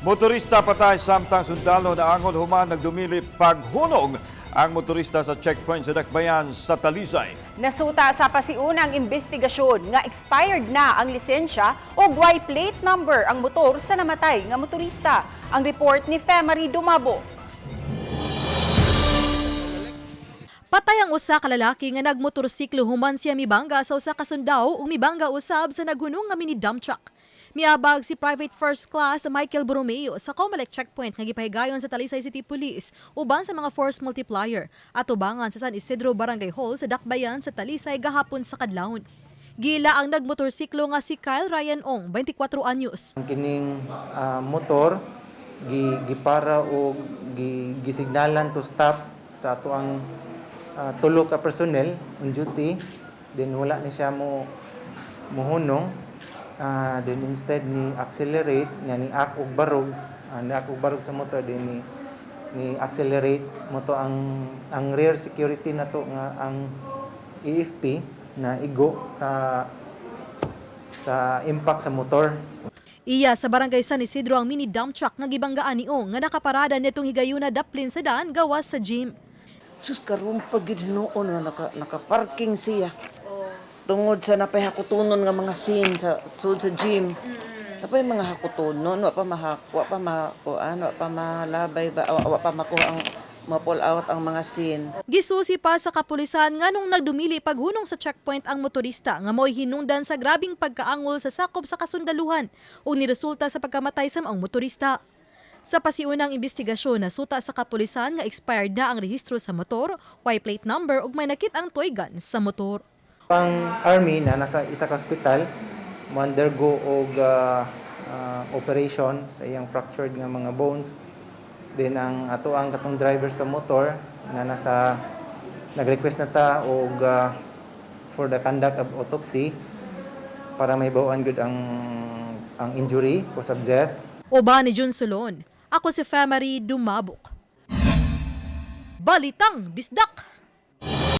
Motorista patay samtang sundalo naangol human nagdumili paghunong ang motorista sa checkpoint sa Dakbayan sa Talisay. Nasuta sa pasiunang investigasyon nga expired na ang lisensya o Y plate number ang motor sa namatay nga motorista. Ang report ni Femary Dumabo. Patay ang usa ka lalaki nga nagmotorsiklo human siya mibangga sa usa ka sundao ug mibangga usab sa naghunong nga mini dump truck. Miabag si Private First Class Michael Borromeo sa Comelec checkpoint nga gipahigayon sa Talisay City Police uban sa mga force multiplier at ubangan sa San Isidro Barangay Hall sa Dakbayan sa Talisay gahapon sa kadlawon. Gila ang nagmotorsiklo nga si Kyle Ryan Ong, 24 anyos. Ang kining motor gipara o gisignalan to stop sa ato ang tulo ka personnel on duty, then wala ni siya mo muhunong. Then instead ni accelerate nga ni ak og barog, ni ak og barog sa motor, then ni accelerate mo to ang rear security nato nga ang AFP na igo sa impact sa motor. Iya sa Barangay San Isidro ang mini dump truck nga gibanggaan ni Ong nga nakaparada nitong higayuna daplin sa daan gawas sa gym. Sus, karon pa gyud hinuon nga naka-parking siya. Tungod sa napay hakutonon nga mga scene sa sud sa gym. Napay mga hakutonon, wa pa makuan, wa pa malabay ba, wa pa makuha ang ma-pull out ang mga scene. Gisusi pa sa kapulisan nga nung nagdumili paghunong sa checkpoint ang motorista nga mo'y hinungdan sa grabing pagkaangol sa sakop sa kasundaluhan ug niresulta sa pagkamatay sa maong motorista. Sa pasiunang investigasyon, nasuta sa kapulisan nga expired na ang rehistro sa motor, Y plate number ug may nakit-ang toy gun sa motor. Ang army na nasa isa ka ospital mo undergo og operation sa iyang fractured nga mga bones. Then ang ato ang katong driver sa motor na nasa nag-request na ta og for the conduct of autopsy para mahibaw-an gud ang injury, cause of death. Uban ni Jun Solon. Ako si Femary Dumabok. Balitang Bisdak!